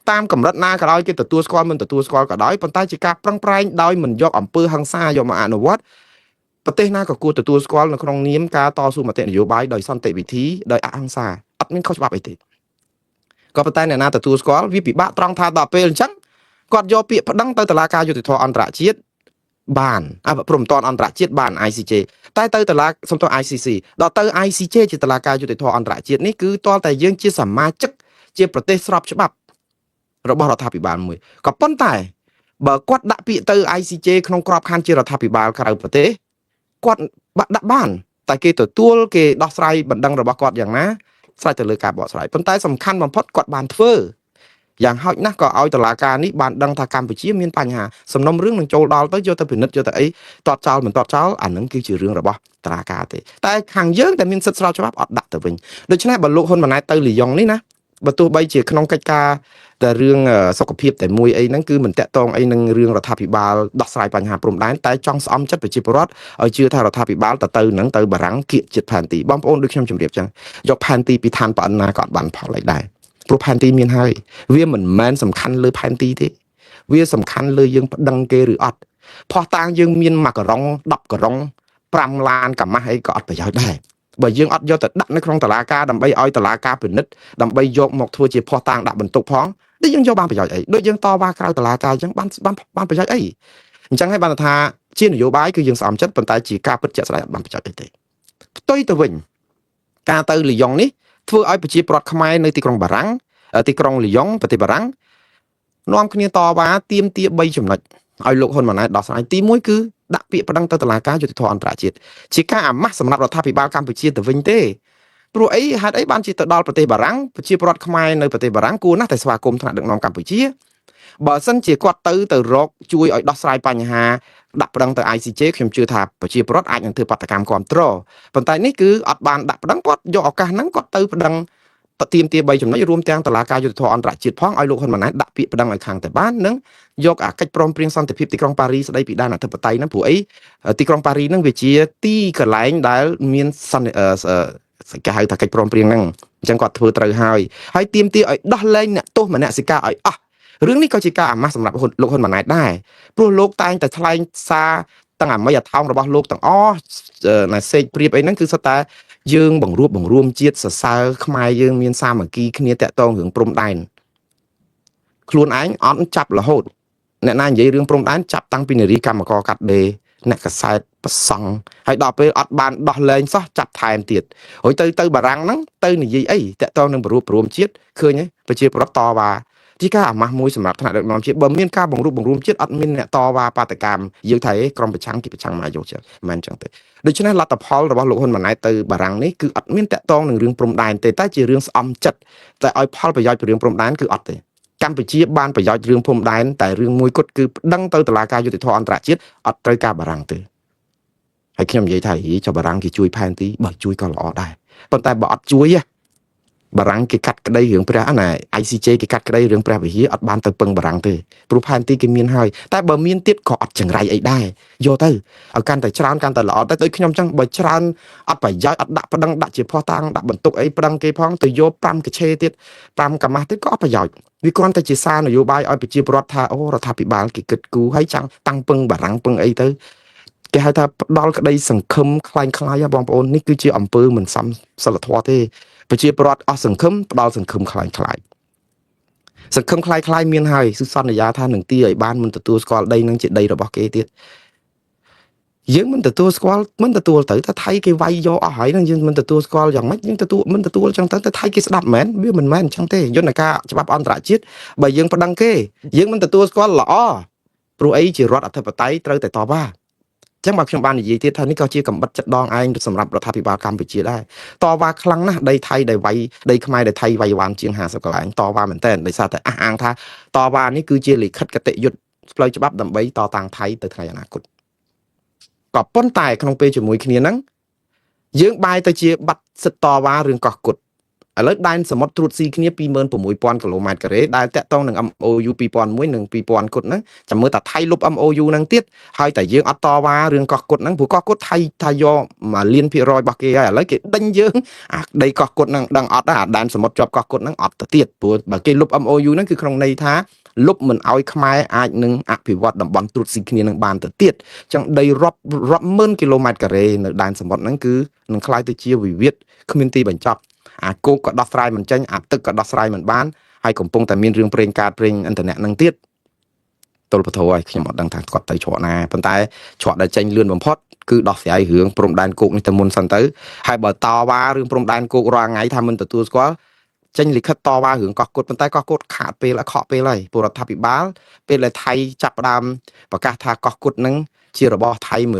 តាមកម្រិតណាក៏ដោយគេទទួលស្គាល់មិនទទួលស្គាល់ក៏ដោយប៉ុន្តែជាការប្រឹងប្រែងដោយមិនយកអំពើហិង្សាយកមកអនុវត្តប្រទេសណាក៏គួរទទួលស្គាល់នៅក្នុងនាមការតស៊ូមតិនយោបាយដោយសន្តិវិធីដោយអហិង្សាអត់មានខុសច្បាប់អីទេក៏ប៉ុន្តែអ្នកណាទទួលស្គាល់វាពិបាកត្រង់ថាដល់ពេលអញ្ចឹង គាត់យកពាក្យប្តឹងទៅតុលាការយុត្តិធម៌អន្តរជាតិបានអព្រមតានអន្តរជាតិបាន ICJ តែទៅតុលាសំទោស ICC ដល់ទៅ ICJ ជាតុលាការយុត្តិធម៌អន្តរជាតិនេះគឺទាល់តែយើងជាសមាជិកជាប្រទេសស្របច្បាប់របស់រដ្ឋាភិបាលមួយក៏ប៉ុន្តែបើគាត់ដាក់ពាក្យទៅ ICJ ក្នុងក្របខ័ណ្ឌជារដ្ឋាភិបាលក្រៅប្រទេសគាត់ដាក់បានតែគេទទួលគេដោះស្រាយបណ្ដឹងរបស់គាត់យ៉ាងណាស្រេចទៅលើការបកស្រាយប៉ុន្តែសំខាន់បំផុតគាត់បានធ្វើយ៉ាងហោចណាស់ក៏ឲ្យតុលាការនេះបានដឹងថាកម្ពុជាមានបញ្ហាសំណុំរឿងនឹងចូលដល់ទៅយកទៅពិនិត្យយកទៅអីតតចោលមិនតតចោលអានឹងគឺជារឿងរបស់តុលាការទេតែខាងយើងតែមានសិទ្ធិស្របច្បាប់អត់ដាក់ទៅវិញដូច្នេះបើលោកហ៊ុនម៉ាណែតទៅលីយ៉ុងនេះណាបើទោះបីជាក្នុងកិច្ចការតែរឿងសុខភាពតែមួយអីហ្នឹងគឺមិនតាក់ទងអីនឹងរឿងរដ្ឋាភិបាលដោះស្រាយបញ្ហាព្រំដែនតែចង់ស្អំចិត្តប្រជាពលរដ្ឋឲ្យជឿថារដ្ឋាភិបាលទៅហ្នឹងទៅបារាំងគៀកជាតិផែនទីបងប្អូនដូចខ្ញុំជម្រាបចឹងយកផែនទីពីឋានប៉អិនណាក៏អត់បានផលអីដែរព្រោះផែនទីមានហើយវាមិនមែនសំខាន់លើផែនទីទេវាសំខាន់លើយើងប្តឹងគេឬអត់ភ័ស្តុតាងយើងមាន1ការុង10ការុង5ឡានកាម៉ាស់អីក៏អត់ប្រយោជន៍ដែរបើយើងអត់យកទៅដាក់នៅក្នុងតុលាការដើម្បីឲ្យតុលាការពិនិត្យដើម្បីយកមកធ្វើជាភ័ស្តុតាងដាក់បន្ទុកផងដូចយើងយកបានប្រយោជន៍អីដូចយើងតវ៉ាក្រៅតុលាការអញ្ចឹងបានបានបានប្រយោជន៍អីអញ្ចឹងហើយបានថាជានយោបាយគឺយើងស្អំចិត្តប៉ុន្តែជាការពិតជាក់ស្ដែងអត់បានប្រយោជន៍អីទេផ្ទុយទៅវិញការទៅលីយ៉ុងនេះធ្វើឲ្យប្រជាពលរដ្ឋខ្មែរនៅទីក្រុងបារាំងទីក្រុងលីយ៉ុងប្រទេសបារាំងនាំគ្នាតវ៉ាទាមទារ3ចំណុចឲ្យលោកហ៊ុនម៉ាណែតដោះស្រាយទី1គឺដាក់ពាក្យប្តឹងទៅតុលាការយុត្តិធម៌អន្តរជាតិជាការអាម៉ាស់សម្រាប់រដ្ឋាភិបាលកម្ពុជាទៅវិញទេព្រោះអីហេតុអីបានជាទៅដល់ប្រទេសបារាំងប្រជាពលរដ្ឋខ្មែរនៅប្រទេសបារាំងគួរណាស់តែស្វាគមន៍ថ្នាក់ដឹកនាំកម្ពុជាបើសិនជាគាត់ទៅរកជួយឲ្យដោះស្រាយបញ្ហាដាក់ប្តឹងទៅ ICJ ខ្ញុំជឿថាប្រជាពលរដ្ឋអាចនឹងធ្វើបាតកម្មគ្រប់គ្រងប៉ុន្តែនេះគឺអត់បានដាក់ប្តឹងគាត់យកឱកាសហ្នឹងគាត់ទៅប្តឹងទាមទារ3ចំណុចរួមទាំងតុលាការយុត្តិធម៌អន្តរជាតិផងឲ្យលោកហ៊ុនម៉ាណែតដាក់ពាក្យប្តឹងឲ្យខាងតែបាននិងយកអាកិច្ចព្រមព្រៀងសន្តិភាពទីក្រុងប៉ារីស្ដីពីដែនអធិបតេយ្យហ្នឹងព្រោះអីទីក្រុងប៉ារីហ្នឹងវាជាទីកន្លែងដែលមានសន្តិគេហៅថាកិច្ចព្រមព្រៀងហ្នឹងអញ្ចឹងគាត់ធ្វើត្រូវហើយហើយទាមទារឲ្យដោះលែងអ្នកទោសមនសិការឲ្យអស់រឿងនេះក៏ជាការអាម៉ាស់សម្រាប់លោកហ៊ុនម៉ាណែតដែរព្រោះលោកតែងតែថ្លែងសារទាំងអាមីអាថោងរបស់លោកទាំងអស់ណាសេកព្រៀបអីហ្នឹងគឺសុទ្ធតែយើងបង្រួបបង្រួមជាតិសរសើរខ្មែរយើងមានសាមគ្គីគ្នាតាក់ទងរឿងព្រំដែនខ្លួនឯងអត់ចាប់រហូតអ្នកណានិយាយរឿងព្រំដែនចាប់តាំងពីនារីកម្មករកាត់ដេរអ្នកកសែតប្រសង់ហើយដល់ពេលអត់បានដោះលែងសោះចាប់ថែមទៀតរួចទៅបារាំងហ្នឹងទៅនិយាយអីតាក់ទងនឹងបង្រួបបង្រួមជាតិឃើញទេប្រជាពលរដ្ឋតវ៉ាជាការអាម៉ាស់មួយសម្រាប់ថ្នាក់ដឹកនាំជាតិបើមានការបង្រួបបង្រួមជាតិអត់មានអ្នកតវ៉ាបាតកម្មយើងថាអេក្រុមប្រឆាំងគេប្រឆាំងមកយកចឹងមិនមែនចឹងទេដូច្នេះលទ្ធផលរបស់លោកហ៊ុនម៉ាណែតទៅបារាំងនេះគឺអត់មានតាក់ទងនឹងរឿងព្រំដែនទេតែជារឿងស្អំចិត្តតែឲ្យផលប្រយោជន៍ពីរឿងព្រំដែនគឺអត់ទេកម្ពុជាបានប្រយោជន៍រឿងព្រំដែនតែរឿងមួយគត់គឺប្តឹងទៅតុលាការយុត្តិធម៌អន្តរជាតិអត់ត្រូវការបារាំងទេហើយខ្ញុំនិយាយថាហីចុះបារាំងគេជួយផែនទីបើជួយក៏ល្អដែរប៉ុន្តែបើអត់ជួយបារាំងគេកាត់ក្តីរឿងព្រះណា ICJ គេកាត់ក្តីរឿងព្រះវិហារអត់បានទៅពឹងបារាំងទេព្រោះផែនទីគេមានហើយតែបើមានទៀតក៏អត់ចង្រៃអីដែរយកទៅឲ្យកាន់តែច្រើនកាន់តែល្អតែដូចខ្ញុំចឹងបើច្រើនអត់ប្រយោជន៍អត់ដាក់ប្តឹងដាក់ជាភស្តុតាងដាក់បន្ទុកអីប្តឹងគេផងទៅយក5កឆេទៀត5កាម៉ាស់ទៀតក៏អត់ប្រយោជន៍វាគ្រាន់តែជាសារនយោបាយឲ្យប្រជាពលរដ្ឋថាអូរដ្ឋាភិបាលគេគិតគូរហើយចាំងតាំងពឹងបារាំងពឹងអីទៅគេហៅថាផ្ដល់ក្តីសង្ឃឹមคล้ายៗបងប្អូននេះគឺជាអំពើមិនសមសិលធម៌ទេប្រជាពលរដ្ឋអស់សង្ឃឹមផ្ដល់សង្ឃឹមคล้ายៗសង្ឃឹមคล้ายៗមានហើយគឺសន្យាថានឹងទាឲ្យបានមិនទទួលស្គាល់ដីនឹងជាដីរបស់គេទៀតយើងមិនទទួលស្គាល់មិនទទួលទៅតែថៃគេវាយយកអស់ហើយនឹងយើងមិនទទួលស្គាល់យ៉ាងម៉េចយើងទទួលមិនទទួលចឹងទៅតែថៃគេស្ដាប់មែនវាមិនមែនអញ្ចឹងទេយន្តការច្បាប់អន្តរជាតិបើយើងប្តឹងគេយើងមិនទទួលស្គាល់ល្អព្រោះអីជារដ្ឋអធិបតេយ្យត្រូវតែតបចឹងបើខ្ញុំបាននិយាយទៀតថានេះក៏ជាកំបិតចិត្តដងឯងសម្រាប់រដ្ឋាភិបាលកម្ពុជាដែរតវ៉ាខ្លាំងណាស់ដីថៃដែលវាយដីខ្មែរដែលថៃវាយវ៉ានជាង50កន្លែងតវ៉ាមែនតើដោយសារតែអះអាងថាតវ៉ានេះគឺជាលិខិតគតិយុត្តផ្លូវច្បាប់ដើម្បីតតាំងថៃទៅថ្ងៃអនាគតក៏ប៉ុន្តែក្នុងពេលជាមួយគ្នាហ្នឹងយើងបែរទៅជាបាត់សិទ្ធិតវ៉ារឿងកោះគុតឥឡូវដែនសមុទ្រត្រួតស៊ីគ្នា26000គីឡូម៉ែត្រការ៉េដែលតាក់ទងនឹង MOU 2001និង2000គុតហ្នឹងចាំមើលតាថៃលុប MOU ហ្នឹងទៀតហើយតែយើងអត់តវ៉ារឿងកោះគុតហ្នឹងព្រោះកោះគុតថៃថាយក1លានភាគរយរបស់គេហើយឥឡូវគេដេញយើងអាដីកោះគុតហ្នឹងដឹងអត់អាដែនសមុទ្រជាប់កោះគុតហ្នឹងអត់ទៅទៀតព្រោះបើគេលុប MOU ហ្នឹងគឺក្នុងន័យថាលុបមិនឲ្យខ្មែរអាចនឹងអភិវឌ្ឍតំបន់ត្រួតស៊ីគ្នានឹងបានទៅទៀតអញ្ចឹងដីរាប់រាប់ម៉ឺនគីឡូម៉ែត្រការ៉េនៅដែនសមុទ្រហ្នឹងគឺនឹងក្លាយទៅជាវិវាទគ្មានទីបញ្ចប់អាគោកក៏ដោះស្រាយមិនចេញអាទឹកក៏ដោះស្រាយមិនបានហើយកំពុងតែមានរឿងប្រេងកាតប្រេងឥន្ធនៈនឹងទៀត ទល់ពធហើយខ្ញុំអត់ដឹងថាគាត់ទៅច្រកណាប៉ុន្តែច្រកដែលចេញលឿនបំផុតគឺដោះស្រាយរឿងព្រំដែនគោកនេះទៅមុនសិនទៅហើយបើតវ៉ារឿងព្រំដែនគោករាល់ថ្ងៃថាមិនទទួលស្គាល់ចេញលិខិតតវ៉ារឿងកោះគត់ប៉ុន្តែកោះគត់ខាតពេលខកពេលហើយពលរដ្ឋាភិបាលពេលដែលថៃចាប់ផ្ដើមប្រកាសថាកោះគត់នឹងជារបស់ថៃ100%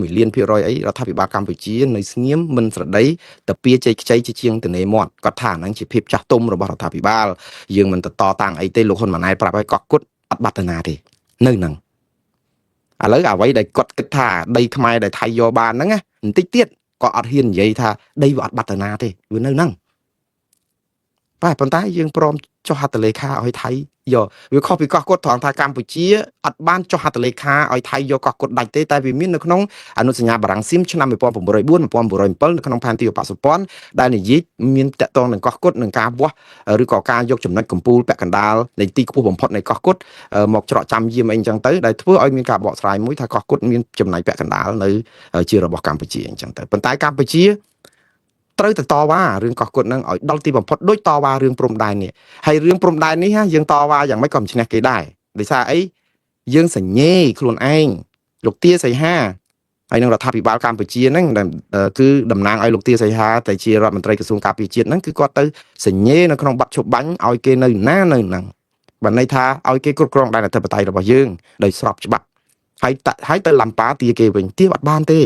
1លានភាគរយអីរដ្ឋាភិបាលកម្ពុជានៅស្ងៀមមិនស្រដីទៅពៀជ័យខ្ចីជាជាងទនេមាត់គាត់ថាហ្នឹងជាភាពចាស់ទុំរបស់រដ្ឋាភិបាលយើងមិនទៅតតាំងអីទេលោកហ៊ុនម៉ាណែតប្រាប់ឲ្យកោះគត់អត់បាត់ទៅណាទេនៅហ្នឹងឥឡូវអ្វីដែលគាត់គិតថាដីខ្មែរដែលថៃយកបានហ្នឹងណាបន្តិចទៀតក៏អត់ហ៊ាននិយាយថាដីវាអត់បាត់ទៅណាទេវានៅហ្នឹងបាទប៉ុន្តែយើងព្រមចុះហត្ថលេខាឲ្យថៃយកវាខុសពីកោះគត់ត្រង់ថាកម្ពុជាអត់បានចុះហត្ថលេខាឲ្យថៃយកកោះគត់ដាច់ទេតែវាមាននៅក្នុងអនុសញ្ញាបារាំងសៀមឆ្នាំ1904 1907នៅក្នុងផែនទីឧបសម្ព័ន្ធដែលនិយាយមានតកតងនឹងកោះគត់នឹងការវាស់ឬក៏ការយកចំណុចកម្ពូលពាក់កណ្ដាលនៃទីខ្ពស់បំផុតនៃកោះគត់មកច្រកចាំយាមអីចឹងទៅដែលធ្វើឲ្យមានការបកស្រាយមួយថាកោះគត់មានចំណែកពាក់កណ្ដាលនៅជារបស់កម្ពុជាអញ្ចឹងទៅប៉ុន្តែកម្ពុជាត្រូវតែតវ៉ារឿងកោះគត់ហ្នឹងឲ្យដល់ទីបំផុតដូចតវ៉ារឿងព្រំដែននេះហើយរឿងព្រំដែននេះយើងតវ៉ាយ៉ាងម៉េចក៏មិនឈ្នះគេដែរដោយសារអីយើងសញ្ញេខ្លួនឯងលោកទាសីហាហើយនឹងរដ្ឋាភិបាលកម្ពុជាហ្នឹងគឺតំណាងឲ្យលោកទាសីហាតែជារដ្ឋមន្ត្រីក្រសួងការពារជាតិហ្នឹងគឺគាត់ទៅសញ្ញេនៅក្នុងបាត់ឈប់បាញ់ឲ្យគេនៅណានៅហ្នឹងបានន័យថាឲ្យគេគ្រប់គ្រងដែនអធិបតេយ្យរបស់យើងដោយស្របច្បាប់ហើយហើយទៅឡំប៉ាទាគេវិញទាអត់បានទេ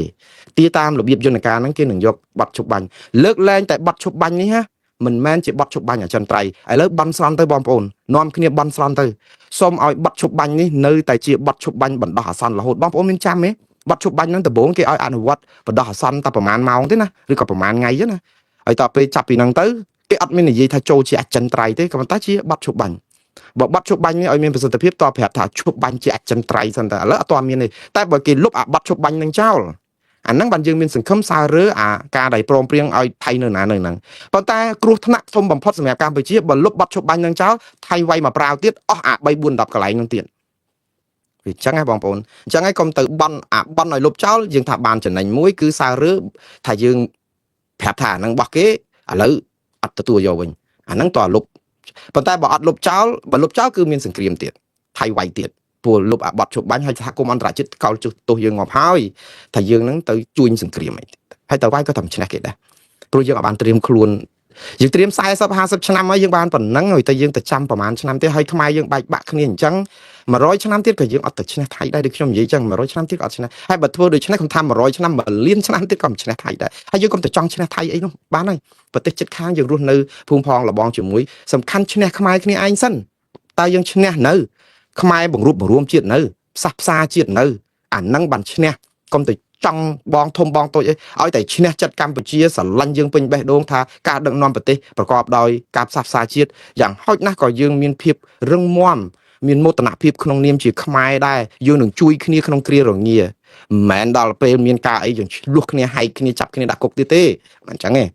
ទាតាមរបៀបយន្តការហ្នឹងគេនឹងយកបាត់ឈប់បាញ់លើកលែងតែបាត់ឈប់បាញ់នេះណាមិនមែនជាបាត់ឈប់បាញ់អចិន្ត្រៃយ៍ឥឡូវបន់ស្រន់ទៅបងប្អូននាំគ្នាបន់ស្រន់ទៅសូមឲ្យបាត់ឈប់បាញ់នេះនៅតែជាបាត់ឈប់បាញ់បណ្ដោះអាសន្នរហូតបងប្អូនមានចាំទេបាត់ឈប់បាញ់ហ្នឹងដំបូងគេឲ្យអនុវត្តបណ្ដោះអាសន្នតែប្រហែលម៉ោងទេណាឬក៏ប្រហែលថ្ងៃទេណាហើយតទៅពេលចាប់ពីហ្នឹងទៅគេអត់មាននិយាយថាចូលជាអចិន្ត្រៃយ៍ទេក៏ប៉ុន្តែជាបាត់ឈប់បាញ់បើបាត់ឈប់បាញ់នេះឲ្យមានប្រសិទ្ធភាពតប្រាប់ថាឈប់បាញ់ជាអចិន្ត្រៃយ៍សិនតើឥឡូវអត់ទាន់មានទេតែបើគេលុបអាបាត់ឈប់បាញ់នឹងចោលអាហ្នឹងបានយើងមានសង្ឃឹមសើរើអាការដែលព្រមព្រៀងឲ្យថៃនៅណានៅហ្នឹងប៉ុន្តែគ្រោះថ្នាក់ធំបំផុតសម្រាប់កម្ពុជាបើលុបបាត់ឈប់បាញ់នឹងចោលថៃវាយមកប្រាវទៀតអស់អា3 4 10កន្លែងហ្នឹងទៀតវាចឹងហ៎បងប្អូនអញ្ចឹងហើយកុំទៅបន់អាបន់ឲ្យលុបចោលយើងថាបានចំណេញមួយគឺសើរើថាយើងប្រាប់ថាអាហ្នឹងរបស់គេឥឡូវអត់ទទួលយកវិញអាហ្នឹងតើលុបប៉ុន្តែបើអត់លុបចោលបើលុបចោលគឺមានសង្គ្រាមទៀតថៃវាយទៀតពលលុបអាបត់ជប់បាញ់ហើយសហគមន៍អន្តរជាតិកោលជុះទោសយើងងាប់ហើយថាយើងហ្នឹងទៅជួញសង្គ្រាមអីហើយទៅវាយក៏តែមិនឈ្នះគេដែរព្រោះយើងអត់បានត្រៀមខ្លួនយើងត្រៀម40 50ឆ្នាំហើយយើងបានប៉ុណ្ណឹងហើយតែយើងទៅចាំប្រហែលឆ្នាំទៀតហើយខ្មែរយើងបែកបាក់គ្នាអញ្ចឹង100ឆ្នាំទៀតក៏យើងអត់ទៅឈ្នះថៃដែរដូចខ្ញុំនិយាយអញ្ចឹង100ឆ្នាំទៀតក៏អត់ឈ្នះហើយបើធ្វើដូច្នេះខ្ញុំថា100ឆ្នាំ1លានឆ្នាំទៀតក៏មិនឈ្នះថៃដែរហើយយើងកុំទៅចង់ឈ្នះថៃអីនោះបានហើយប្រទេសជិតខាងយើងរស់នៅភូមិផងលបងជាមួយសំខាន់ឈ្នះខ្មែរគ្នាឯងសិនតើយើងឈ្នះនៅខ្មែរបង្រួបបង្រួមជាតិនៅផ្សះផ្សាជាតិនៅអានឹងបានឈ្នះកុំទៅចង់បងធំបងតូចអីឲ្យតែឈ្នះចិត្តកម្ពុជាស្រឡាញ់យើងពេញបេះដូងថាការដឹកនាំប្រទេសប្រកបដោយការផ្សះផ្សាជាតិយ៉ាងហោចណាស់ក៏យើងមានភាពរឹងមាំមានមោទនភាពក្នុងនាមជាខ្មែរដែរយើងនឹងជួយគ្នាក្នុងគ្រារងាមិនមែនដល់ពេលមានការអីយើងឆ្លោះគ្នាហែកគ្នាចាប់គ្នាដាក់គុកទៀតទេមិនអញ្ចឹងទេ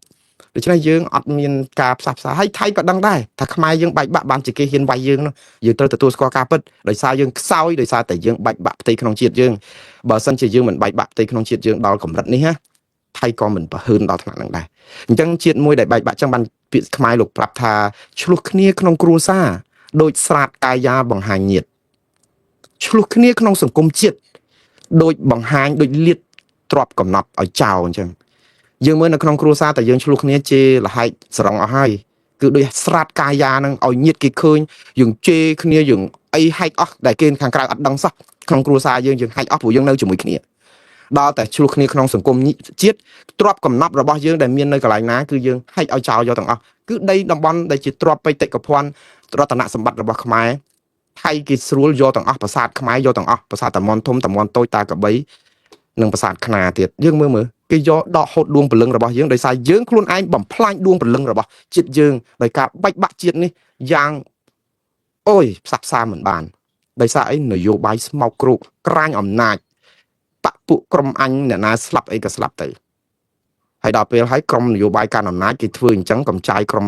ដូច្នេះយើងអត់មានការផ្សះផ្សាហើយថៃក៏ដឹងដែរថាខ្មែរយើងបែកបាក់បានជាគេហ៊ានវាយយើងនោះយើងត្រូវទទួលស្គាល់ការពិតដោយសារយើងខ្សោយដោយសារតែយើងបែកបាក់ផ្ទៃក្នុងជាតិយើងបើសិនជាយើងមិនបែកបាក់ផ្ទៃក្នុងជាតិយើងដល់កម្រិតនេះណាថៃក៏មិនប្រហើនដល់ថ្នាក់ហ្នឹងដែរអញ្ចឹងជាតិមួយដែលបែកបាក់ចឹងបានពាក្យខ្មែរលោកប្រាប់ថាឆ្លោះគ្នាក្នុងគ្រួសារដូចស្រាតកាយាបង្ហាញញាតឆ្លោះគ្នាក្នុងសង្គមជាតិដូចបង្ហាញដូចលៀតទ្របកំណត់ឲ្យចោលអញ្ចឹងយើងមើលនៅក្នុងគ្រួសារតែយើងឆ្លោះគ្នាជេរលហែកសរងអស់ហើយគឺដូចស្រាតកាយានឹងឲ្យញាតគេឃើញយើងជេរគ្នាយើងអីហែកអស់ដែលគេខាងក្រៅអត់ដឹងសោះក្នុងគ្រួសារយើងយើងហែកអស់ព្រោះយើងនៅជាមួយគ្នាដល់តែឆ្លោះគ្នាក្នុងសង្គមជាតិទ្របកំណត់របស់យើងដែលមាននៅកន្លែងណាគឺយើងហែកឲ្យចោលយកទាំងអស់គឺដីតំបន់ដែលជាទ្របបេតិកភណ្ឌរតនសម្បត្តិរបស់ខ្មែរថៃគេស្រួលយកទាំងអស់ប្រាសាទខ្មែរយកទាំងអស់ប្រាសាទតាមន់ធំតាមន់តូចតាកបីនិងប្រាសាទខ្នាទៀតយើងមើលមើលគេយកដកហូតដួងព្រលឹងរបស់យើងដោយសារយើងខ្លួនឯងបំផ្លាញដួងព្រលឹងរបស់ជាតិយើងដោយការបែកបាក់ជាតិនេះយ៉ាងអូយផ្សះផ្សាមិនបានដោយសារអីនយោបាយស្មោកគ្រោកក្រាញអំណាចបពពួកក្រុមអញអ្នកណាស្លាប់អីក៏ស្លាប់ទៅហើយដល់ពេលហើយក្រុមនយោបាយកាន់អំណាចគេធ្វើអញ្ចឹងកំចាយក្រុម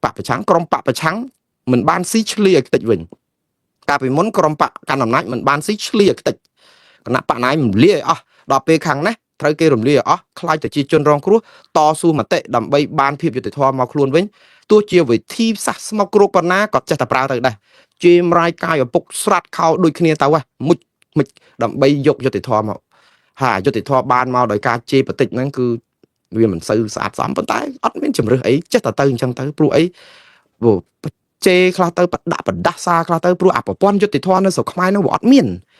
បពប្រឆាំងក្រុមបពប្រឆាំងមិនបានស៊ីឆ្លៀឲ្យខ្ទេចវិញកាលពីមុនក្រុមបកកាន់អំណាចមិនបានស៊ីឆ្លៀឲ្យខ្ទេចគណៈបកណាយរំលាយឲ្យអស់ដល់ពេលខាងនេះត្រូវគេរំលាយឲ្យអស់ខ្លាចតែជាជនរងគ្រោះតស៊ូមតិដើម្បីបានភាពយុត្តិធម៌មកខ្លួនវិញទោះជាវិធីសាស្ត្រស្មុគគ្រោកប៉ុណ្ណាក៏ចេះតែប្រើទៅដែរ ជេរម្រាយកាយឪពុកស្រាត់ខោដូចគ្នាទៅហ៎មុជមិចដើម្បីយកយុត្តិធម៌មកហើយយុត្តិធម៌បានមកដោយការជេរបតិចហ្នឹងគឺវាមិនសូវស្អាតសមប៉ុន្តែអត់មានជំរឹះអីចេះតែទៅអញ្ចឹងទៅព្រោះអីព្រោះជេរខ្លះទៅបដាក់បដាសាខ្លះទៅព្រោះអាប្រព័ន្ធយុត្តិធម៌នៅស្រុកខ្មែរហ្នឹងវាអត់មាន។